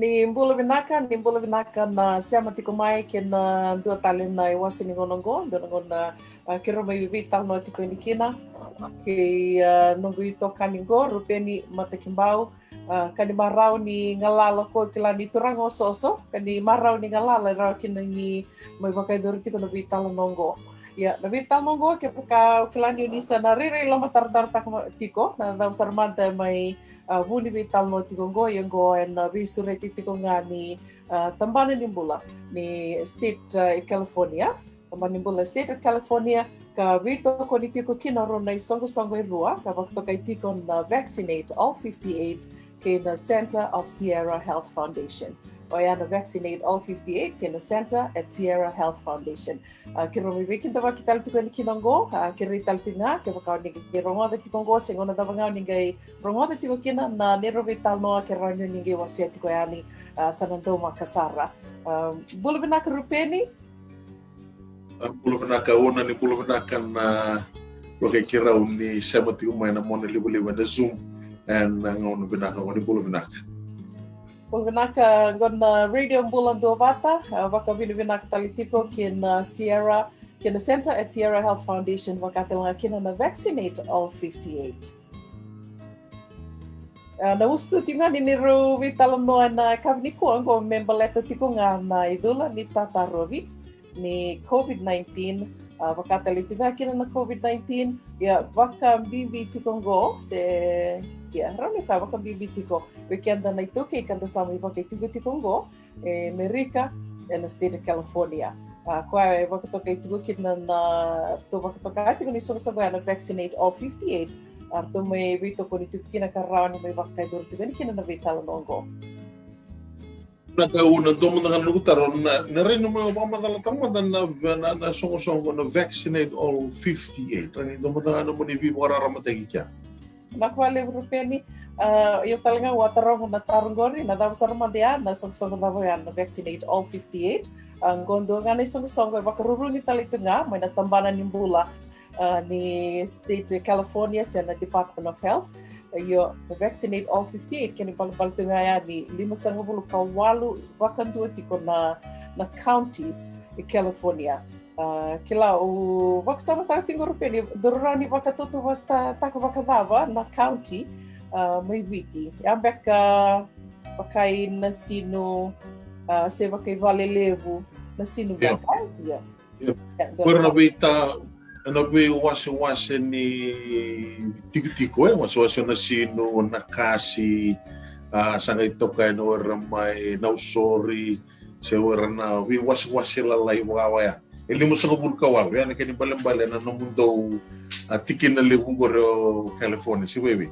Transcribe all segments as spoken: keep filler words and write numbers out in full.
Ni bula vinaka, ni bula vinaka na sema tiko mai kei na dua tale na iwase ni gauna oqo, dua na gauna, a, keirau mai veitalanoa tiko yani kina kei, a, noqu itokani oqo, Rupeni Matakibau. A, ka ni marau ni galala, ko kila ni turaga osooso, ka ni marau ni galala e rawa kina ni mai vakayacori tiko na veitalanoa oqo. Ia, na veitalanoa oqo, kevaka o kila ni o ni sa na rairai lomatarotarotaka tiko na cava sara mada mai, a, vu ni veitalanoa tiko oqo, ia oqo ena veisureti tiko ga ni, a, tabana ni bula ni state, a, e California. Tabana ni bula state of California, ka veitokoni tiko kina o rau na isoqosoqo e rua, ka vakatokai tiko na Vaccinate All fifty-eight kei na Center of Sierra Health Foundation. Oya na Vaccinate All fifty-eight kei na Center at Sierra Health Foundation. A, keirau mai veikidavaki tale tiko yani kina oqo, a, kerei tale tiko ga, kevaka o ni qai rogoca tiko oqo, se gauna cava ga o ni qai rogoca tiko kina na neirau veitalanoa, ke rawa ni o ni qai wasea tiko yani, a, sa na daumaka sara. A, bula vinaka Rupeni. A, bula vinaka Una, ni bula vinaka na, a, vakaikeirau ni sema tiko mai na monalivaliva ena Zoom ena gauna vinaka oqo, ni bula vinaka. Bula vinaka, oqo na Radio Bula Duavata, a, vakavinavinaka tale tiko kei na Sierra, kei na Center at Sierra Health Foundation, vaka tale ga kina na Vaccinate All fifty-eight. A, na usutu tiko ga ni neirau veitalanoa ena yakavi nikua oqo me baleta tiko ga na icula ni tatarovi ni COVID nineteen, a, vaka tale tiko ga kina na COVID nineteen, ia vakabibi tiko oqo, se, ia, rawa ni ka vakabibi tiko vei keda na iTaukei ka da sa mai vakaitikotiko oqo e Merika, ena state of California. A, koya e vakatokai tiko kina na, ratou vakatoka tiko ni soqosoqo ya na Vaccinate All fifty-eight, a, ratou mai veitokoni tiko kina ka rawa ni mai vakayacori tiko yani kina na veitalanoa oqo. Na ka Una, dua mada ga na noqu taro, na, na rawa ni mai vakamacalataka mada na, na, na soqosoqo na Vaccinate All fifty-eight, rawa ni dua mada ga na nomuni veivakararamataki kea. Vinaka vakalevu Rupeni. A, io tale ga au a taroga na taro qori, na cava sara mada ya, na soqosoqo cava ya na Vaccinate All fifty-eight. A, qo dua ga na isoqosoqo e vakarurugi tale tu ga mai na tabana ni bula, a, ni state California se na Department of Health. Io, na Vaccinate All fifty-eight, kena ibalebale tu ga ya ni limasagavulu ka walu vakadua tiko na, na counties e California. A, kila, au vakasamataka tiko Rupeni, daru rawa ni vakatautauvatataka vakacava na county, a, mai Viti? Ya beka vaka i Nasinu, a, se vaka i Valelevu, Nasinu beka? Io. Io. Io, qori na veita, na veiwasewase ni tikotiko, e, wasewase o Nasinu, o Nakasi, a, sa qai toka yani o ira mai Nausori, se o ira na veiwasewase lalai vakawa ya. E limasagavulu ka walu, ya na kena ibalebale na nomudou, a, tikina levu qori o California, se vei vei?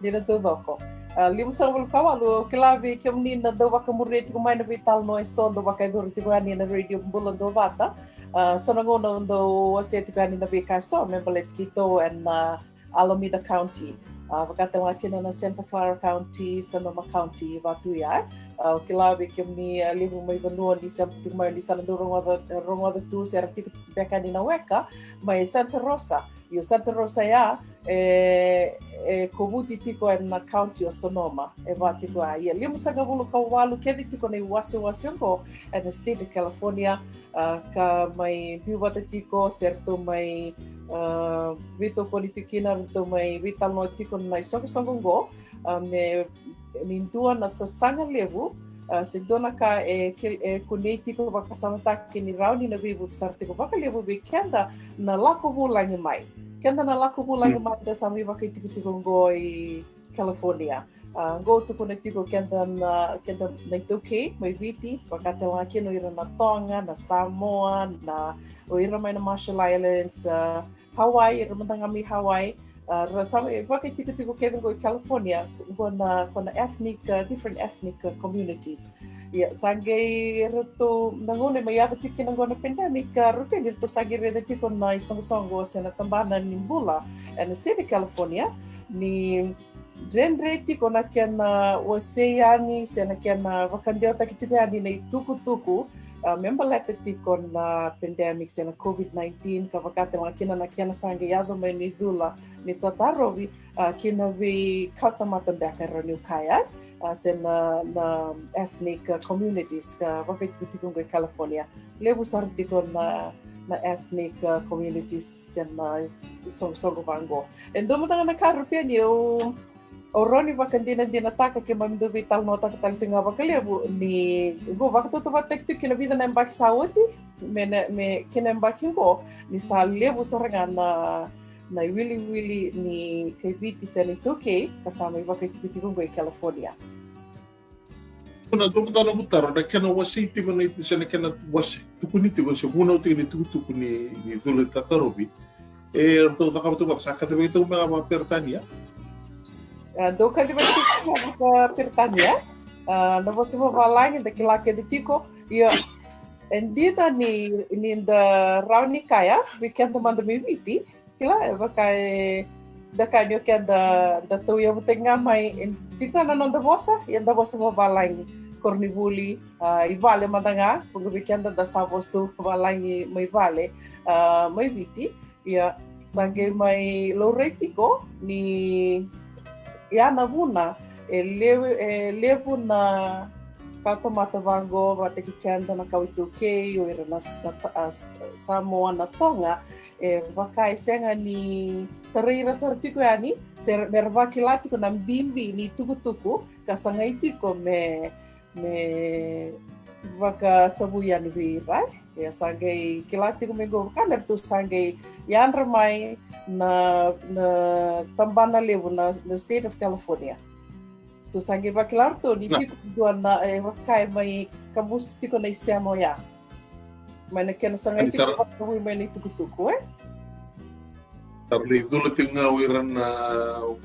Dina taucoko. A, limasagavulu ka walu, au kila vei kemuni na dau vakamuria tiko mai na veitalanoa eso dau vakayacori tiko yani ena Radio Bula Duavata. A, so na gauna au dau wasea tiko yani na veika eso me baleti keitou ena, a, Alameda County, a, vaka tale ga kina na Santa Clara County, Sonoma County, vatu ya. A, au kila vei kemuni, a, levu mai vanua ni sema tiko mai, ni sa na dau rogoca, rogoca tu se ra tiko beka ni na weka mai Santa Rosa. Io, Santa Rosa ya e, e kovuti tiko ena county o Sonoma, e va tiko ya. Ia, limasagavulu ka walu kece tiko na iwasewase oqo ena state of California, a, ka mai biu vata tiko se ratou mai, a, veitokoni tiko kina, ratou mai veitalanoa tiko na isoqosoqo oqo, a, me ni dua na sasaga levu, a, se dua na ka e, ke, e kunei tiko vakasamataki ni rawa ni na veivuke sara tiko vakalevu vei keda na lako vulagi mai. Keda na lako vulagi mai da sa mai vakaitikotiko oqo i California. A, oqo tukuna tiko keda na, keda na iTaukei mai Viti, vaka tale ga kina o ira na Toga, na Samoa, na, o ira mai na Marshall Islands, a, Hawaii, ira mada ga mai Hawaii, a, ra sa mai vakaitikotiko kece oqo i California, oqo na, ko na ethnic, a, different ethnic, a, communities. Ia, sa qai ratou, na gauna e mai yaco tiko kina oqo na pandemic, a, Rupeni, ratou sa qai raica tiko na isoqosoqo se na tabana ni bula ena state of California, ni dredre tiko na kena wasei yani se na kena vakadewataki tiko yani na itukutuku, a, me baleta tiko na pandemic se na COVID nineteen, ka vaka tale ga kina na kena sa qai yaco mai ni cula ni tatarovi, a, ki na veikautamata beka e rawa niu kaya. a, se na, na ethnic, a, communities ka vakaitikotiko qo i California. Levu sara tiko na, na ethnic, a, communities se na soqosoqo vaqo. E dua mada ga na ka, Rupiani, au, au rawa ni vakadinadinataka keimami dau veitalanoataka tale tiko ga vakalevu ni qo vakatautauvatataki tiko kina vica na yabaki sa oti me na, me kina yabaki qo, ni sa levu sara ga na, na iwiliwili ni kai Viti se na iTaukei ka sa mai vakaitikotiko qo i California. Na dua mada na noqu taro, na kena wasei tiko na, se na kena wasei, tukuni tiko se vunau tiko ni tukutuku ni, ni cula ni tatarovi. E ratou cakava tu vata, sa kacivaki tu me ga vakaperitania? E, dou kacivaki tu me ga vakaperitania. A, na vosa vavalagi da kila kece tiko. Ia, e dina ni, ni da rawa ni kaya vei keda mada mai Viti, kila, e vaka e da kaya ni o keda da tauyavutaki ga mai, e tiko ga na noda vosa, ia da vosa vavalagi. Koronivuli, a, i vale mada ga, vuqa vei keda da sa vosa tu vavalagi mai vale, a, mai Viti. Ia, sa qai mai laurai tiko ni, ia, na vuna e levu, e levu na kawatamata vaqo vata kei keda na kawa iTaukei, o ira na, na, a, Samoa, na Toga, e vaka e sega ni tarai ira sara tiko yani se me ra vakila tiko na bibi ni tukutuku ka sagai tiko me, me vakasavui yani vei ira. Ia, sa qai kila tiko mai qo vaka me ratou sa qai yadra mai na, na tabana levu na, na State of California. Ratou sa qai vakila ratou ni tiko dua na, e vaka e mai kamusu tiko na isema oya mai na kena sagai tiko vakasavui mai na itukutuku, e? Taro ni cula tiko ga o ira na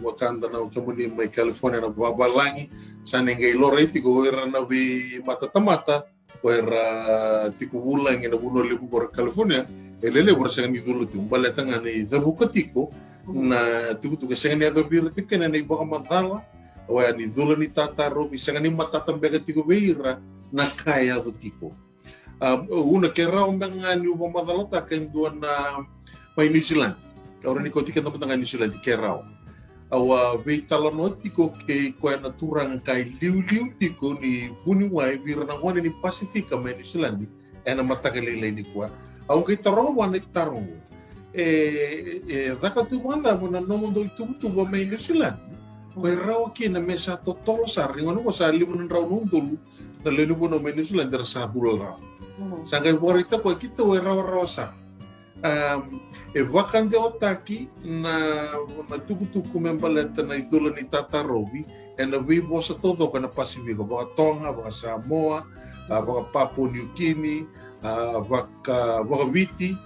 wakada na kemuni mai California na vavalagi, sa ni qai laurai tiko o ira na veimatatamata o ira tiko vulagi na vanua levu ko ra California, e lelevu ra sega ni cula tiko baleta ga ni cavuka tiko na tukutuku e sega ni yaco vei ira tiko kina na ivakamacala. Oya ni cula ni tatarovi, sega ni matata beka tiko vei ira na ka e yaco tiko. A, una ke rawa beka ga niu vakamacalataka e dua na mai New Zealand. Au rawa ni kauti keda mada ga New Zealand ke rawa. Au a veitalanoa tiko kei koya na turaga ka iliuliu tiko ni vuniwai vei ira na gone ni Pasifika mai New Zealand ena mataka lailai nikua. Au qai taroga vua na itaro oqo. E, e caka tu vakacava na nomudou ituvatuva mai New Zealand? Ko e rawa kina me sa totolo sara, ni gauna oqo sa lima na drau na udolu na lewe ni vanua mai New Zealand era sa cula rawa. Sa qai vakaraitaka o koya, keitou e rawarawa sara. Am, e vakadewataki na, na tukutuku me baleta na icula ni tatarovi ena veivosa taucoko ena Pasifika, vakaToga, vakaSamoa, a, vakaPapua New Guinea, a, vaka, vakaViti,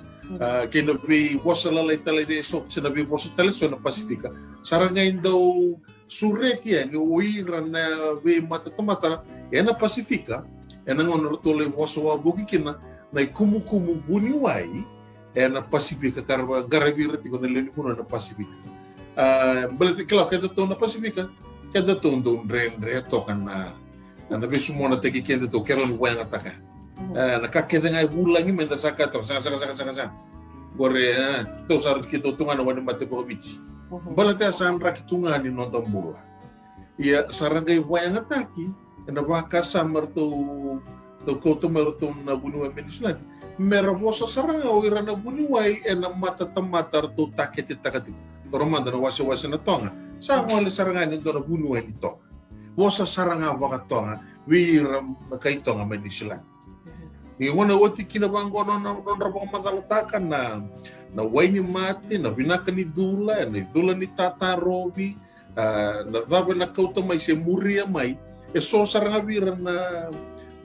a, kei na veivosa lalai tale eso, se na veivosa tale eso ena Pasifika. Sa ra qai dau sureti yani o ira na veimatatamata ena Pasifika ena gauna ratou lai vosa wavoki kina na ikumukumu vuniwai ena Pasifika, ka ra qaravi ira tiko na lewe ni vanua na Pasifika. A, baleta kila, kedatou na Pasifika, kedatou dau dredre toka na, na veisamataki kedatou, keirau ni vakayagataka. E, na ka kece ga e vulagi mai da sa kaya toka, sega, sega, sega, sega, sega. Qori, e, keitou sa rauti keitou tu ga na wainimate vakaviti. Baleta sa draki tu ga ni noda bula. Ia sa ra qai vakayagataki ena vakasama ratou, ratou kauta mai ratou na vuniwai mai Niusiladi, me ra vosa sara ga o ira na vuniwai ena matatamata ratou taketetaka tiko. Taura mada na wasewase na Toga, sa gole sara ga ni dua na vuniwai ni Toga. Vosa sara ga vakaToga vei ira na kai Toga mai Niusiladi. Ni gauna oti kina vaqo na nodra vakamacalataka na, na wainimate, na vinaka ni cula, na icula ni tatarovi, a, na cava ena kauta mai se muria mai. E so sara ga vei ira na,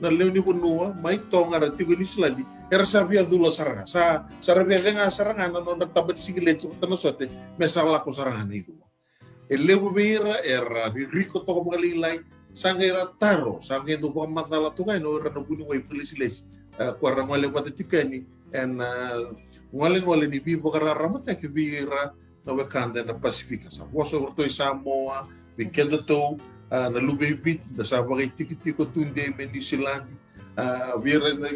na lewe ni vanua mai Toga era tiko e Niusiladi, era sa via cula sara ga, sa, sa ra via cega sara ga na nodra taba ni sikileti vata na sote, me sa lako sara ga na icula. E levu vei ira era ririko toka vakalailai, sa qai ra taro, sa qai dau vakamacala toka yani o ira na vuniwai vakalesilesi, e, ko era gole vata tiko yani ena, e, golegole ni veivakararamataki vei ira na wekada ena Pasifika. Sa vosa o iratou i Samoa, vei kedatou, a, na luve i Viti, da sa vakaitikotiko tudei mai Niusiladi, a, vei ira na,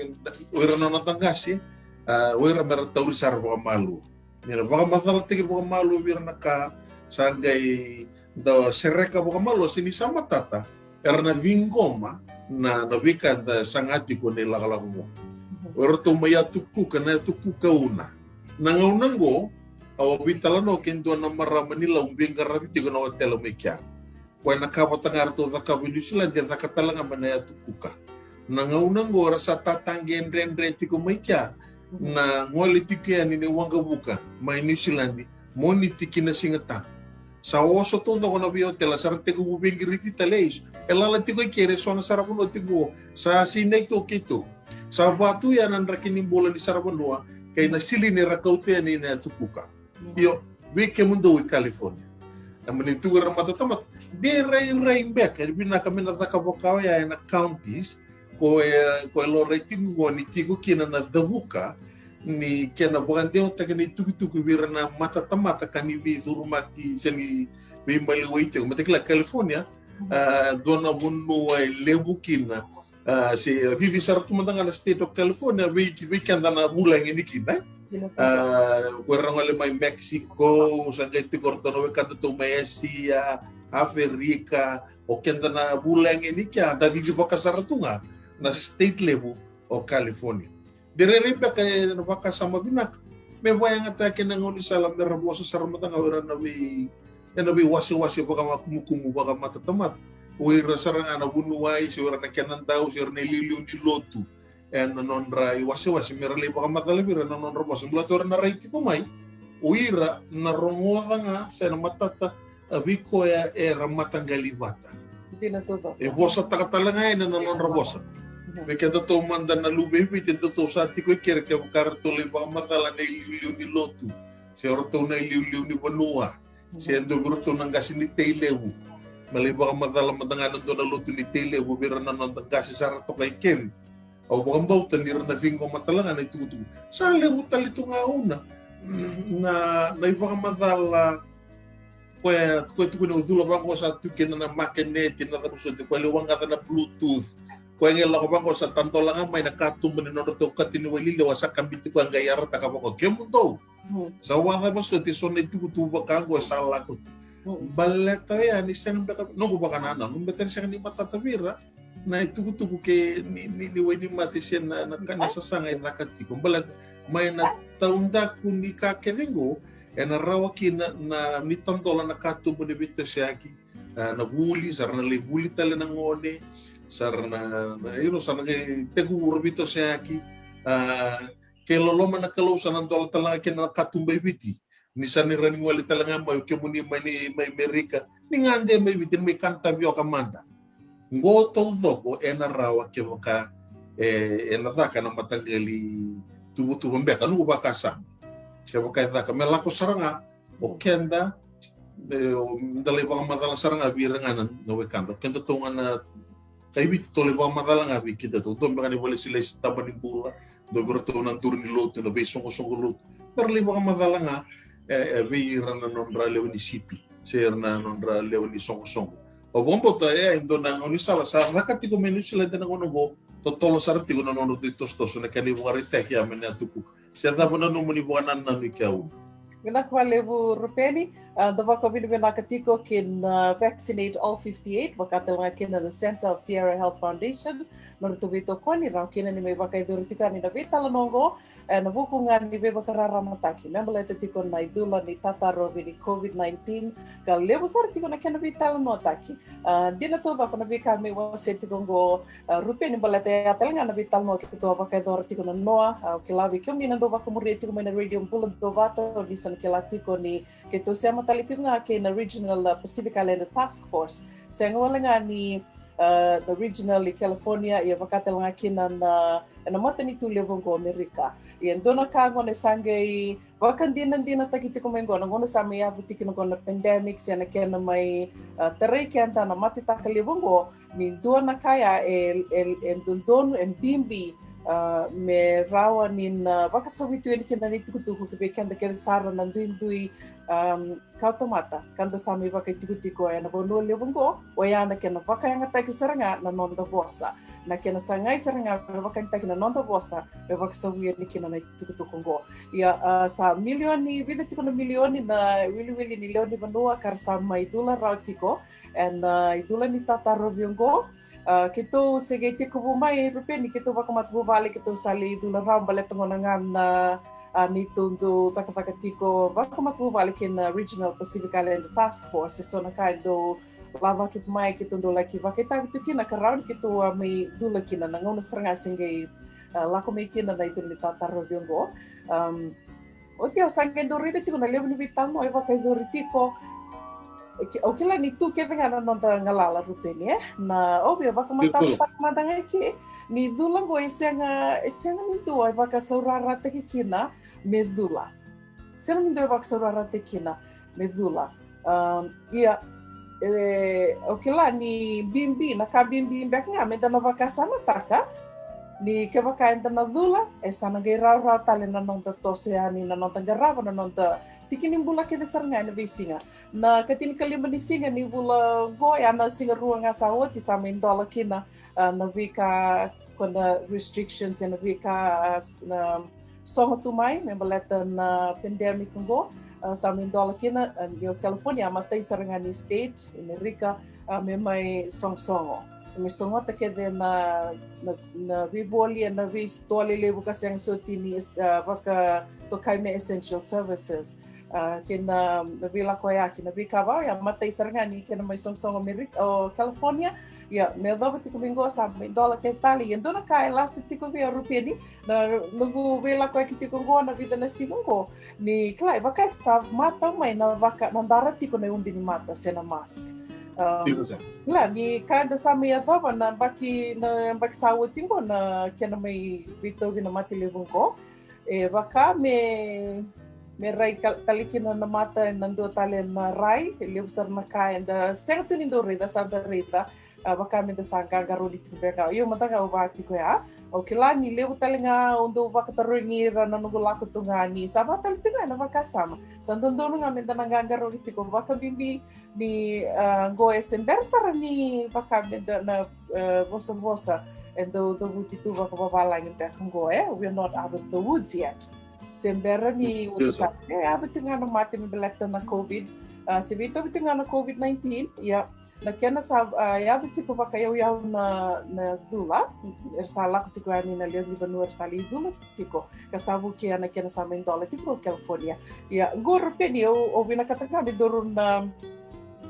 o ira na noda qase, a, o ira me ra tauri sara vakamalua. Ni ra vakamacalataki vakamalua vei ira na ka, sa qai da sereka vakamalua, se ni sa matata, Era na ciqoma na, na veika da saga tiko na ilakolako qo. O iratou mai Yatu Kuka, na Yatu Kuka Una. Na gauna qo, au a veitalanoa kei dua na marama ni Lau beiqaravi tiko na otela mai kea. Koya na ka vata ga eratou cakava i Niusiladi e caka tale ga mai na Yatu Kuka. Na gauna qo era sa tataqe dredre tiko mai kea, na gole tiko yani ni waqavuka mai Niusiladi, Moniti ki na Siga Tabu. Sa oso taucoko na veiotela, sa ra tekivu veiqiriti tale isu. E lala tiko i keri, e so na saravanua tiko, sa sinai tu keitou. Sa vatu ya na draki ni bula ni saravanua, kei na silini era kauta yani na Yatu Kuka. Io, vei kemudou i California. Na mani tu era matatamata. De rairai beka, e vinaka me na caka vaka oya ena counties, ko e, ko e laurai tiko qo ni tiko kina na cavuka, ni kena vakadewataki na itukutuku vei ira na matatamata ka ni veicurumaki, se ni veimaliwai tiko. Mata kila California, a, dua na vanua e levu kina. A, se, a, cici sara tu mada ga na state of California, vei, vei keda na vulagi ni kina, e? Ko ira gole mai Mexico, sa qai tiko ratou na wekadatou mai Asia, Aferika, o keda na vulagi ni kea, da cici vaka sara tu ga na state level o California. De rairai beka ena vakasama vinaka me vakayagataki ena gaunisala me ra vosa sara mada ga o ira na vei, ena veiwasewase vakamakumukumu, vakamatatamata. O ira sara ga na vuniwai, se o ira na kena dau, se o ira na iliuliu ni lotu, ena nodra iwasewase me ra lai vakamacala vei ira na nodra vosa. Baleta o ira na rai tiko mai, o ira na rogoca ga se na matata, a, vei koya era mataqali vata. E vosataka tale ga yani na nodra vosa. Me kedatou mada na luve i Viti, datou sa tiko i keri, kevaka ratou lai vakamacala na iliuliu ni lotu, se o ratou na iliuliu ni vanua, se dua vei ratou na qase ni Tailevu, me lai vakamacala mada ga na dua na lotu ni Tailevu vei ira na noda qase sara toka i keri. Au vakabauta ni ra na ciqoma tale ga na itukutuku. Sa levu tale tu ga Una na, na ivakamacala. Koya, koya tukuni au cula vaqo sa tu kina na makeneti, na cava soti, koya lai waqaca na Bluetooth. Koya qai lako vaqo sa tadola ga mai na katuba ni nodratou kati ni waililiwa, sa kabiti koya qai yarataka vaqo, kemudou. Sa vakacava soti so na itukutuku vaka qo sa lako tu. Baleta oya ni sega beka, noqu vakanananu, baleta ni sega ni matata vei ira na itukutuku kei ni, ni, ni wainimate se na, na ka, na sasaga e caka tiko. Baleta mai na taudaku ni ka kece qo, ena rawa kina na, ni tadola na katuba ni veitosoyaki, a, na vuli, sa ra na lai vuli tale na gone, sa ra na, na, you know, sa na qai tekivu ra veitosoyaki, a, ke loloma na Kalou sa na dola tale ga kina na katuba i Viti. Ni sa ni ra ni gole tale ga mai, o kemuni mai ni, mai Merika, ni gade mai Viti, ni mai kana tavioka mada. Qo taucoko ena rawa kevaka e, ena caka na mataqali tuvatuva beka, noqu vakasama. Kevaka e caka, me lako sara ga o keda, e, o, da lai vakamacala sara ga vei ira ga na, na wekada. O kedatou ga na kai Viti, tou lai vakamacala ga vei kedatou. Dua beka na ivakalesilesi, taba ni bula, dua vei iratou na duru ni lotu, na veisoqosoqo lotu. Me ra lai vakamacala ga, e, e, vei ira na nodra lewe ni sipi, se ira na nodra lewe ni soqosoqo. Au vakabauta, e, e dua na gaunisala sa caka tiko mai Niusiladi ena gauna oqo, totolo sara tiko na nodratou itosotoso, na kena ivakaraitaki ya mai na Yatu Kuka. Se cava na nomuni vakanananu i kea, Una? Vinaka vakalevu Rupeni. A, da vakavinavinaka tiko kina, a, Vaccinate All fifty-eight, vaka tale ga kina na Center of Sierra Health Foundation, nodratou veitokoni, rawa kina ni mai vakayacori tiko yani na veitalanoa oqo, e, ena vuku ga ni veivakararamataki me baleta tiko na icula ni tatarovi ni COVID nineteen, ka levu sara tiko na kena veitalanoataki. A, dina taucoko na veika me wasea tiko oqo, a, Rupeni, baleta ya tale ga na veitalanoa keitou a vakayacora tiko na noa. A, au kila vei kemuni na dau vakamuria tiko mai na Radio Bula Duavata, o ni sa na kila tiko ni keitou sema tale tiko ga kei na Regional, a, Pacific Islander Task Force. Sega wale ga ni, a, na Regional i California, ia vaka tale ga kina na, na, na matanitu levu oqo Amerika. Ia dua na ka gona e sa qai vakadinadinataki tiko mai oqo, na gauna sa mai yaco tiko na, oqo na pandemic, se na kena mai, a, tarai keda na matetaka levu oqo, ni dua na ka ya e, e, e dodonu, e bibi, a, me rawa ni na vakasavuti yani kina na itukutuku ki vei keda kece sara na duidui, um, kawatamata ka da sa mai vakaitikotiko ena vanua levu oqo, oya na kena vakayagataki sara ga na noda vosa, na kena sagai sara ga me vakayagataki na noda vosa me vakasavuti yani kina na itukutuku oqo. Ia, a, sa milioni, vica tiko na milioni na wiliwili ni lewe ni vanua ka ra sa mai cula rawa tiko ena, a, icula ni tatarovi oqo. A, keitou se qai tekivu mai, Rupeni, keitou vakamatavuvale keitou sa lai cula rawa baleta gona ga na, a, neitou dau cakacaka tiko vakamatavuvale kei na Regional Pacific Islander Task Force, e so na ka e dau lavaki mai keitou dau laki vakaitavi tu kina ka rawa ni keitou a mai cula kina na gauna sara ga se qai, a, lako mai kina na icula ni tatarovi oqo. Um, oti au sa qai dau raica tiko na levu ni veitalanoa e vakayacori tiko. Au ki-, au kila ni tu kece ga na noda galala, Rupeni, e? Na, au via vakamatatataka mada ga i ke ni cula oqo e sega, e sega ni dua e vakasaurarataki kina me cula. Sega ni dua e vakasaurarataki kina me cula. Um, ia, e, au kila ni bibi, na ka bibi beka ga me da na vakasamataka ni kevaka eda na cula, e sa na qai rawarawa tale na noda toso yani, na noda qarava na noda tiki ni bula kece sara ga ena veisiga. Na ka tinikalima ni siga ni vula oqo, ya na siga rua ga sa oti, sa mai dola kina, a, na veika ko na restrictions, ena veika, a, s-, na sogo tu mai me baleta na pandemic oqo, a, sa mai dola kina, a, o California a matai sara ga ni state e Amerika, a, me mai sogosogo, me mai sogota kece na, na, na veivoli ena veisitoa lelevu ka sega soti ni, a, vakatokai me essential services. A, kei na, na veilakoyaki, na veika vaka oya, matai sara ga ni kena mai sogosogo Amerika, o California. Ia, me yacova tiko mai oqo sa mai dola kece tale. Ia, dua na ka e lasa tiko vei au, Rupeni, na noqu veilakoyaki tiko oqo na vica na siga oqo, ni kila e vaka e sa matau mai na vaka, na dara tiko na ubi ni mata se na mask. Um, Tiko sara. Kila ni ka eda sa mai yacova na yabaki, na yabaki sa oti oqo na kena mai veitauvi na mate levu oqo. E vaka me, me rai ka-, tale kina na mata ena dua tale na rai, e levu sara na ka eda sega tu ni dau raica, sa da raica, a, vaka me da sa qaqarauni tiko beka. Io, mada ga au vaka tiko ya. Au kila ni levu tale ga au dau vakatarogi ira na noqu lako tu ga ni sa vaka tale tiko ga ena vakasama. Sa dodonu ga me da na qaqarauni tiko, vakabibi ni, a, oqo e se bera sara ni vaka me da na, e, vosavosa e dau cavuti tu vakavavalagi beka oqo, e, we are not out of the woods yet. Se bera ni, mm, oti sara, e, yaco tiko ga na mate me baleta na COVID, a, se veitauvi tiko ga na COVID nineteen, ia, na kena sa, a, yaco tiko vakayauyau na, na cula, era sa lako tiko yani na lewe ni vanua era sa lai cula tiko, ka sa vukea na kena sa mai dola tiko o California. Ia, oqo Rupeni, au, au vinakata ga me daru na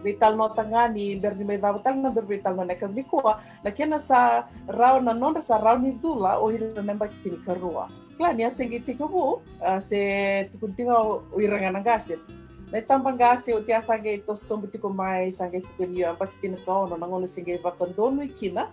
veitalanoataka ga ni bera ni mai cava tale na daru veitalanoa ena yakavi nikua, na kena sa rawa, na nodra sa rawa ni cula o ira na yabaki tinikarua. Kila ni a se qai tekivu, a, se tukuni tiko o ira ga na qase. Na itaba qase oti a sa qai toso sobu tiko mai, sa qai tukuni o yabaki tinikaono na gauna se qai vakadonui kina,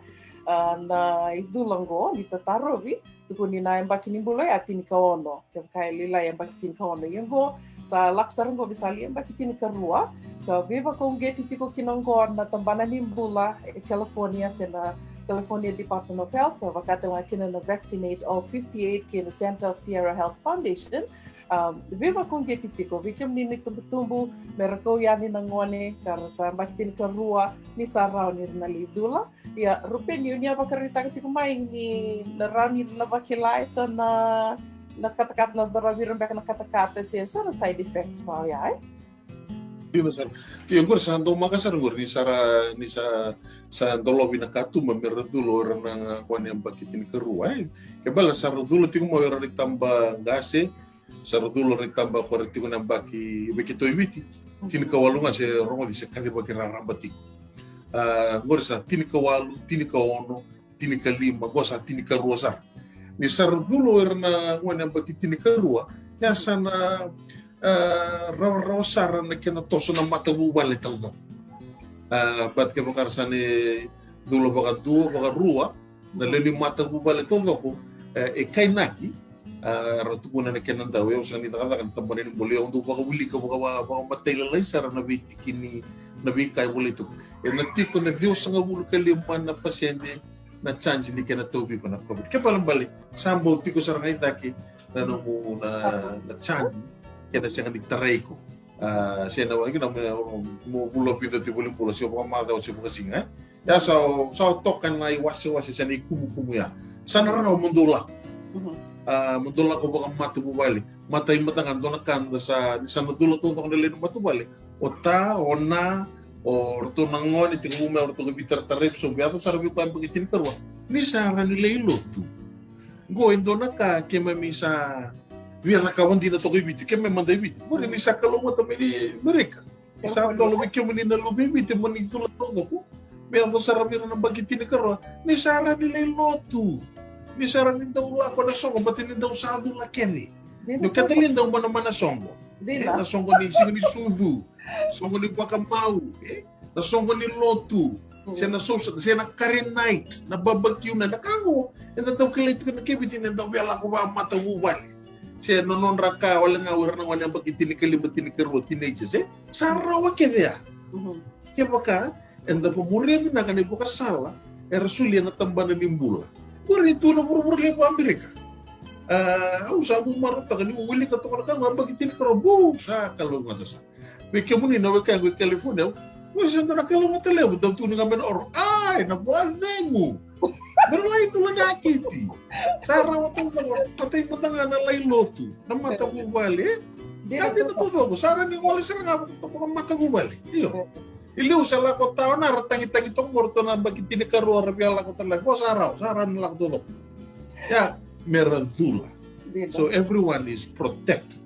a, na icula oqo ni tatarovi, tukuni na yabaki ni bula oya tinikaono. Kevaka e lailai yabaki tinikaono. Ia oqo, sa lako sara oqo me sa lai yabaki tinikarua. Ka veivakauqeti tiko kina oqo na tabana ni bula e California se na California Department of Health, vakatale ga kina na Vaccinate All fifty-eight kei na Center of Sierra Health Foundation. Um, veivakauqeti tiko vei kemuni na itubutubu me ra kau yani na gone ka ra sa yabaki tinikarua ni sa rawa ni ra na lai cula. Ia, Rupeni, o ni a vakaraitaka tiko mai ni na rawa ni na vakila e so na, na katakata, na corovi ira beka na katakata se so na side effects vaka oya, e? Dina sara. Ia, oqori sa daumaka sara oqori ni sa ra, ni sa, sa dolovi na katuba me ra cula o ira na gone yabaki tinikarua, e? Ke bale sa ra cula tiko mai o ira na itaba qase, sa ra cula o ira na itaba ko ra tiko na yabaki, vei keitou e Viti, tinikawalu ga se rogoci se kacivaki raraba tiko. A, oqori sa tinikawalu, tinikaono, tinikalima, oqo sa tinikarua sara. Ni sa ra cula o ira na gone yabaki tinikarua, ia sa na, a, rawarawa sara na kena toso na matavuvale taucoko. A, but kevaka ra sa na cula vakadua, vakarua, na lewe ni matavuvale taucoko, e, e kainaki, a, ra tukuna na kena dau, e, au sa ni cakacaka na tabana ni bula, au dau vakavilika vaka, vaka, vakamatailalai sara na veitiki ni, na veika e volai tu. E na tiko na ciwasagavulu ka lima na pasede na chance ni kena tauvi iko na COVID. Ke balebale sa bau tiko sara ga i cake na nomu na, na chance kena sega ni tarai iko. A, se na wagi na me mo vula vica ti volibula se vakamacawa se vakasiga e. Ya sa sa toka na i wasewase se na i kumukumu ya. Sa na rawa mo dou lako. A, mo dou lako vakamatavuvale. Matai mata ga dua na ka da sa ni sa na cula taucoko na lewe ni matavuvale. O ta, o na, o ratou na gone tiko vu mai o ratou ka vitaratara i sobu yaco sara vei koya baki tinikarua. Ni sa ra ni lai lotu. Qo e dua na ka keimami sa via cakava dina toka i Viti, keimami mada i Viti. Qori ni sa kalougata mai ni Merika. Sa dola vei kemuni na luve i Viti mo ni cula taucoko. Me yaco sara vei ira na baki tinikarua. Ni sa ra ni lai lotu. Ni sa ra ni dau lako na soqo, bati ni dau sa cula kece. Ni keda li dau manamana soqo. E, na soqo ni siga ni sucu. Soqo ni vakamau. E, na soqo ni lotu. Se na so se na kari night, na babakiu na na kago. E na dau kilai tuka na keviti na dau via lako vakamatavuvale. Se na nodra ka wale ga o ira na gone baki tinikalima tinikarua teenagers e. Sa rawa kece ya. Kevaka eda vamuria vinaka na ivakasala era solia na tabana ni bula. Qori tu na vuravura levu Amerika. A, au sa vu marautaka ni u wilika toka na ka qo a baki tinikarua bu sa kalougata sa. Vei kemuni na wekaqu i California, au sa dua na kalougata levu dau tukuni ga mai na oro. Ai, na vakacegu. Mera lai cula na kiti. Sa rawa taucoko, matai mata ga na lai lotu. Na matavuvale. Ka dina taucoko, sa ra ni gole sara ga vakamatavuvale. Io. I liu sa lako tawa na ra tagitagi toka mo ratou na baki tinikarua ra via lako tale. Ko sa rawa, sa ra ni lako taucoko. Ya, mera cula. So everyone is protected.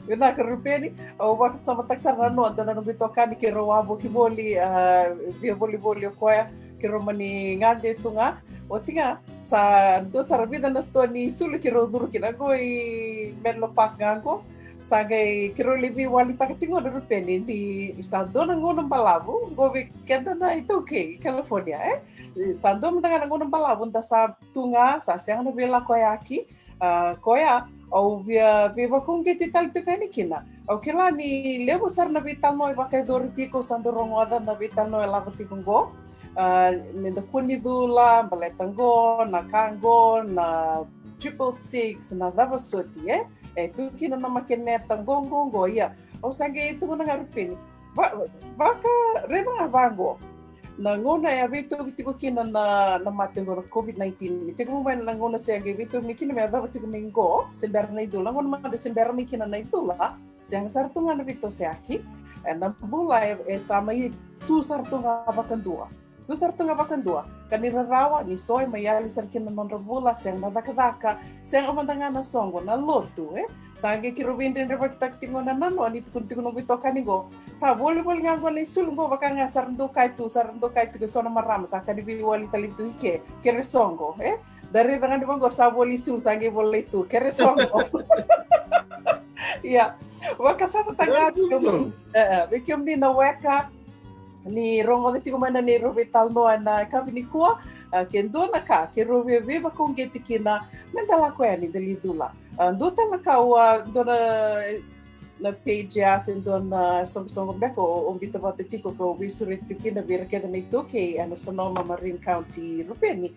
Vinaka Rupeni, au vakasamataka sara na noa dua na noqu itokani keirau wavoki voli, a, via volivoli o koya, keirau mani gade tu ga. Oti ga sa dua sara vica na sitoa ni sulu keirau curu kina qo i Menlo Park ga qo. Sa qai keirau lai veiwalitaka tiko na Rupeni ni sa dua na gauna balavu qo vei keda na iTaukei i California e. Sa dua mada ga na gauna balavu da sa tu ga sa sega na veilakoyaki. A, koya au via veivakauqeti tale tiko yani kina. Au kila ni levu sara na veitalanoa e vakayacori tiko, sa dau rogoca na veitalanoa e lako tiko qo. A, me da kua ni cula baleta qo, na ka qo, na triple six, na cava soti e. E tu kina na makeneta qo qo qo ia. Au sa qai tukuna ga Rupeni. Va, vaka raica ga vaqo. Na gauna e a veitauvi tiko kina na, na mate qo na COVID nineteen. Me tekivu mai na gauna se a qai veitauvi mai kina me a cava tiko mai qo se bera na icula. Na gauna mada se bera mai kina na icula, sega sara tu ga na veitosoyaki. E na bula e, e sa mai tu sara tu ga vakadua. Tu sara tu ga vakadua. Ka ni rarawa, ni so e mai yali sara kina na nodra vula, sega na cakacaka, sega mada ga na soqo, na lotu e. Sa qai keirau veidredrevakitaka tiko na nanoa ni tukuni tiko noqu itokani qo. Sa volivoli ga qo na isulu qo vaka ga sa ra dau kai tu, sa ra dau kai tu ke so na marama, sa ka ni veiwali tale tu i ke, kere soqo e. Da raica ga ni vaqo sa voli isulu, sa qai volai tu, kere soqo. Ia, vakasamataka ga tiko. E, e, vei kemuni na weka ni rogoca tiko mai na neirau veitalanoa ena yakavi nikua, a, ke dua na ka keirau via veivakauqeti kina, me da lako yani da lai cula. A, dua tale na ka au a, dua na, na page ya se dua na soqosoqo beka o, o bita vata tiko ka au veisureti tiko kina vei ira kece na iTaukei ena Sonoma, Marin County, Rupeni.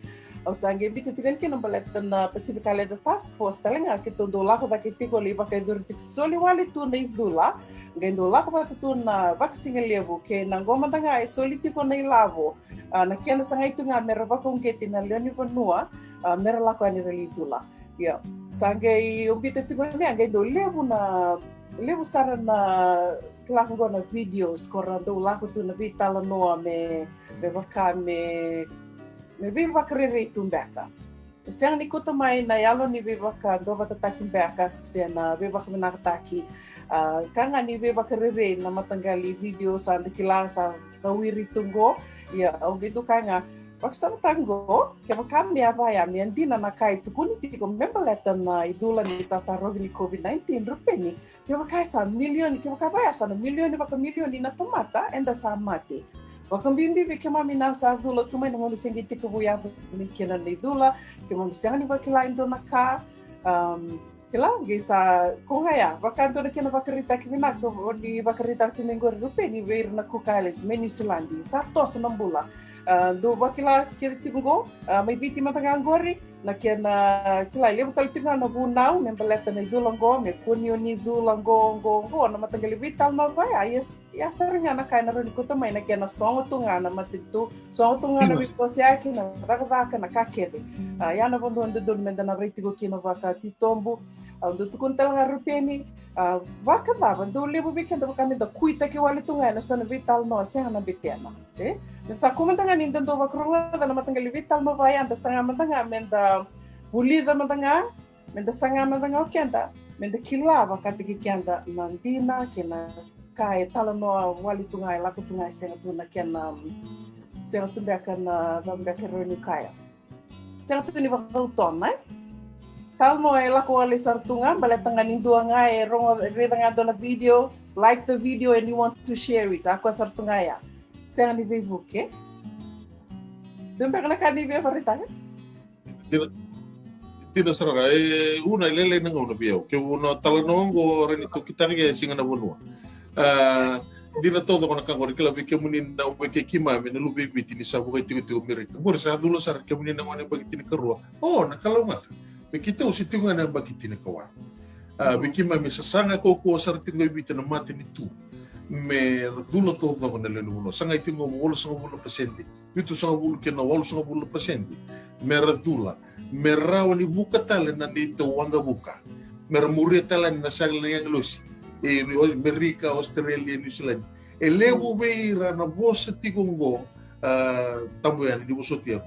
Au sa qai bita tiko yani kina baleta na Pacific Islander Task Force tale ga keitou dau lako cake tiko lai vakayacori tiko soli wale tu na icula. Qai dau lako vata tu na vakasigalevu kei na qo mada ga e soli tiko na ilavo. A, na kena sagai tu ga me ra vakauqeti na lewe ni vanua, a, me ra lako yani ra lai cula. Ia, sa qai au bita tiko yani a qai dau levu na, levu sara na, kila ko qo na videos ko ra dau lako tu na veitalanoa me, me vaka me, me veivakarerei tu beka. Sega ni kauta mai na yalo ni veivakaduavatataki beka se na veivakavinakataki. A, ka ga ni veivakarerei na mataqali video sa da kila sa kawiri tu qo. Ia, au qai dau kaya ga, vakasamataka qo, kevaka me a vaya me a dina na ka e tukuni tiko me baleta na icula ni tatarovi ni COVID nineteen, Rupeni, kevaka e sa milioni, kevaka vaya sa na milioni vakamilioni na tamata eda sa mate. Vakabibi vei keimami na sa cula tu mai na gauna se qai tekivu yaco mai kina na icula, keimami sega ni vakila e dua na ka. Am, kila, qai sa ko ga ya, vaka dua na kena vakaraitaki vinaka ni vakaraitaka tu mai qori Rupeni vei ira na Cook Islands mai Niusiladi, sa toso na bula. A, dou vakila kece tiko qo, a, mai Viti mada ga qori, na kena kila e levu tale tiko ga na vunau me baleta na icula qo, me kua ni o ni cula qo, qo, qo na mataqali veitalanoa vaya. Ia, ia sara ga na ka ena rawa ni kauta mai na kena sogo tu ga na matanitu, sogo tu ga na veivosaki, na cakacaka, na ka kece. A, ia na vanua dodonu meda na rai tiko kina vakatitobu. A, dou tukuna tale ga Rupeni, a, vakacava, dou levu vei keda vaka meda kuitaki wale tu ga ena so na veitalanoa sega na betena. E? Meda sa kua mada ga ni da dau vakarogoca na mataqali veitalanoa vaya, da saga mada ga meda vulica mada ga, meda saga mada ga o keda, meda kila vakataki keda na dina kei na ka e talanoa wale tu ga, e lako tu ga, e sega tu na kena, sega tu beka na cava beka e rawa ni kaya. Sega tu ni vakautona, e? Talanoa e lako wale sara tu ga, baleta ga ni dua ga e rogo, raica ga dua na video, like the video and you want to share it. A koya sara tu ga ya. Sega ni veivuke. Dua beka na ka ni via vakaraitaka? Dina, dina sara ga, e, una e lailai na gauna vei au. Keu na talanoa oqo, rawa ni tokitaka e siga na vanua. A, dina taucoko na ka qori, kila vei kemuni na wekai keimami na luve i Viti ni sa vakaitikotiko Merika. Qori sa cula sara kemuni na gone yabaki tinikarua. O, na kalougata. Me keitou se tiko ga na yabaki tinikawalu. A, vei keimami sasaga kaukaua sara tiko ga i Viti na matanitu me ra cula taucoko na lewe ni vanua. Sagai tiko ga walusagavulu na pasede, vitusagavulu kei na walusagavulu na pasede me ra cula, me rawa ni vuka tale na neitou waqavuka, me ra muria tale yani na sala ni agilosi e Merika, Australia, New Zealand. E levu vei ira na vosa tiko oqo, a, tabu yani ni vosoti au,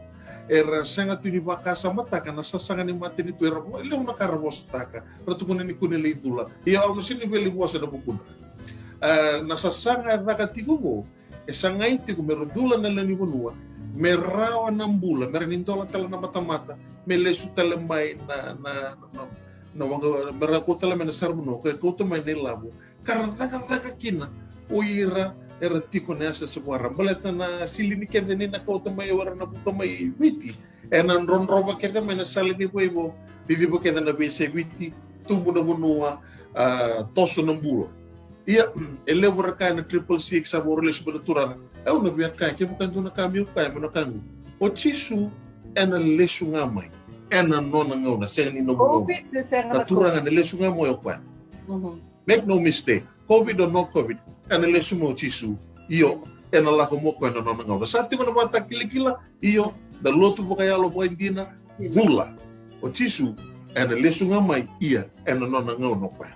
era sega tu ni vakasamataka na sasaga ni matanitu. Era vo-, e levu na ka ra vosataka, ra tukuna ni kua ni lai cula. Ia au na sega ni via lai vosa ena vukudra. A, na sasaga e caka tiko oqo, e sagai tiko me ra cula na lewe ni vanua, me rawa na bula, me ra ni dola tale na matamata, me lesu tale mai na, na, na, na waqa, me ra kauta tale mai na saravanua, ka kauta mai na ilavo, ka ra cakacaka kina o ira era tiko na yasayasa vua. Baleta na silini kece ni na kauta mai o ira na vuka mai Viti, ena drodrova kece mai na sala ni vaivo, ciciva kece na veiyasai Viti, tubu na vanua, a, toso na bula. Ia, e levu era kaya na triple six, sa voro lesu mai na turaga. Au na via kaya, kevaka e dua na ka meu kaya, meu na kaya qo. O Jisu ena lesu ga mai ena nona gauna, sega ni nomu gauna. Covid se sega na Turaga ena lesu ga mai o koya. Make no mistake, covid or no covid, ena lesu mai o Jisu. Io, ena lako mai o koya ena nona gauna. Sa tiko na vakatakilakila, io, da lotu vakayalo vakaidina, cula. O Jisu ena lesu ga mai, ia, ena nona gauna o koya.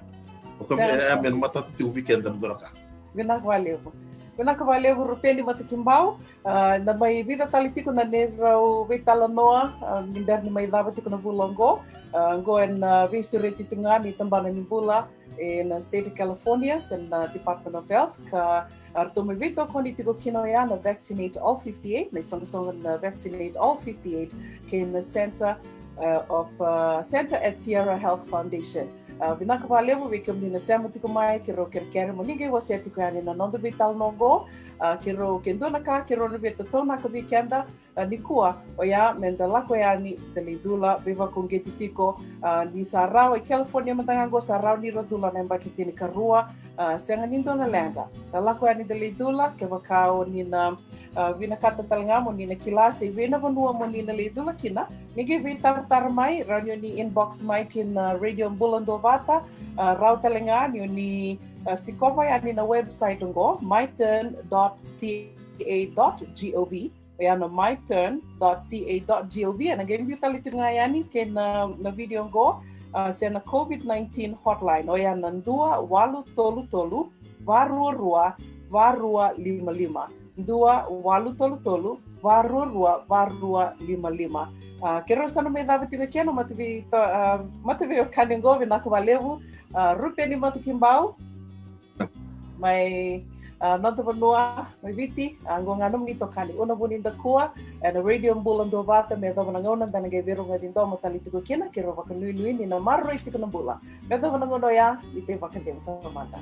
O koya me, e, me matata tiko vei keda na dua na ka. Vinaka vakalevu. Vinaka vakalevu Rupeni Matakibau. A, na mai vica tale tiko na neirau veitalanoa, a, ni bera ni mai cava tiko na vula oqo. A, oqo ena, a, veisureti tiko ga ni tabana ni bula ena State of California, se na Department of Health, ka ratou mai veitokoni tiko kina oya na Vaccinate All fifty-eight, na isoqosoqo na Vaccinate All fifty-eight, kei na Center, uh, of, uh, Center at Sierra Health Foundation. Uh, vinaka vakalevu vei kemuni na sema tiko mai, keirau kerekere mo ni qai wasea tiko yani na noda veitalanoa oqo. Uh, keirau, ke dua na ka keirau na via tataunaka vei keda, a, nikua, oya meda lako yani da lai cula, veivakauqeti tiko, a, ni sa rawa i California mada ga oqo, sa rawa ni ra cula na yabaki tinikarua, a, sega ni dua na leqa. Da lako yani da lai cula, kevaka o ni na, a, vinakata tale ga mo ni na kila se i vei na vanua mo ni na lai cula kina, ni qai veitaratara mai, rawa ni o ni inbox mai ki na Radio Bula Duavata, a, rawa tale ga ni o ni, a, sikova yani na website oqo, my turn dot C A dot G O V. Oya na my turn dot C A dot G O V, ena qai biu tale tiko ga yani kei na, na video oqo, a, se na COVID nineteen hotline, oya na dua walu tolu tolu, va rua rua, va rua lima lima. Dua walu tolu tolu, va rua rua, va rua lima lima. A, keirau sa na mai cava tiko kina, mata vei to-, a, mata veiwekani oqo, vinaka vakalevu, a, Rupeni Matakibau. Mai, a, noda vanua, mai Viti, a, oqo ga nomuni itokani, Una Vunidakua, ena Radio Bula Duavata, me yacova na gauna da na qai veirogoci domo tale tiko kina, keirau vakanuinui ni na maroroi tiko na bula. Me yacova na gauna oya, ni tei vakacegu taumada.